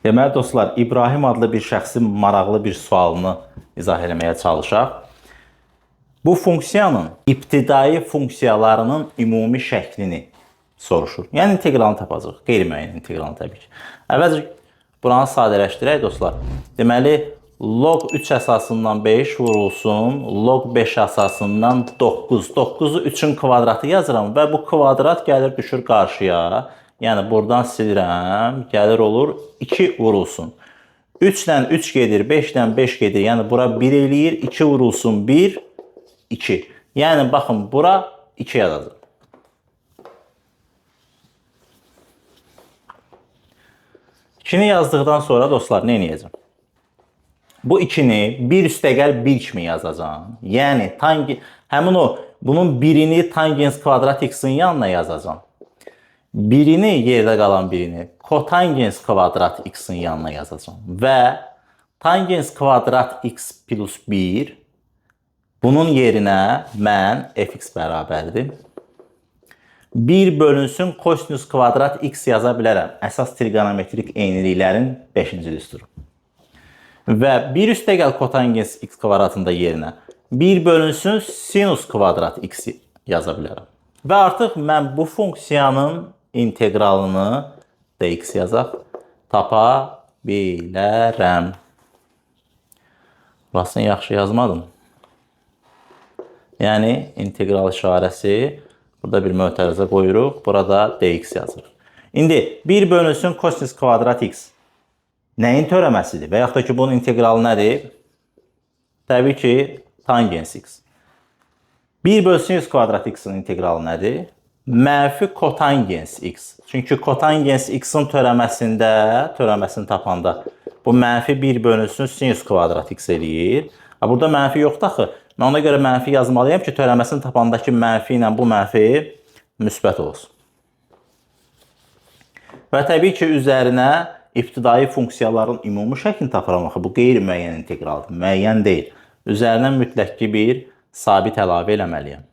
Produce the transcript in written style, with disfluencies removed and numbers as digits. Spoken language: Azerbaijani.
Deməli dostlar, İbrahim adlı bir şəxsin maraqlı bir sualını izah eləməyə çalışaq. Bu funksiyanın ibtidai funksiyalarının ümumi şəklini soruşur. Yəni inteqralını tapacaq. Qeyri-müəyyən inteqralını təbii ki. Əvvəlcə buranı sadələşdirək dostlar. Deməli log 3 əsasından 5 vurulsun, log 5 əsasından 9. 9-u 3-ün kvadratı yazıram və bu kvadrat gəlir düşür qarşıya. Yəni buradan silirəm, gəlir olur 2 vurulsun. 3 ilə 3 gedir, 5 ilə 5 gedir. Yəni bura 1 eləyir, 2 vurulsun 1, 2. Yəni baxın bura 2 yazacaq. 2-ni yazdıqdan sonra dostlar nə edəcəm? Bu 2-ni 1 üstəgəl 1 kimi yazacağam. Yəni həmin o bunun birini tangens kvadrat x-in yanına yazacağam. Birini yerdə qalan birini kotangens kvadrat x-in yanına yazacağam. Və tangens kvadrat x plus 1 bunun yerinə mən fx bərabərdir. 1 bölünsün kosinus kvadrat x yaza bilərəm. Əsas trigonometrik eyniliklərin 5-ci düsturu. Və 1 üstəgəl kotangens x kvadratın da yerinə 1 bölünsün sinus kvadrat x yaza bilərəm. Və artıq mən bu funksiyanın inteqralını dx yazaq tapa bilərəm. Burasını yaxşı yazmadım. Yəni integral işarəsi burada bir mötərizə qoyuruq, burada dx yazırıq. İndi 1 bölünsün kosinus kvadrat x nəyin törəməsidir? Və yaxud da ki, bunun inteqralı nədir? Təbii ki, tangens x. 1 bölü sinus kvadrat x-in inteqralı nədir? Mənfi kotangens x. Çünki kotangens x-in törəməsində, törəməsini tapanda bu mənfi 1 bölünsün sinus kvadrat x eləyir. Ha, burada mənfi yoxdur axı. Mən ona görə mənfi yazmalıyam ki, törəməsini tapandakı mənfi ilə bu mənfi müsbət olsun. Və təbii ki, üzərinə ibtidai funksiyaların ümumi şəklini tapıram axı. Bu qeyri-müəyyən inteqraldır, müəyyən deyil. Üzərinə mütləq ki, bir sabit əlavə eləməliyəm.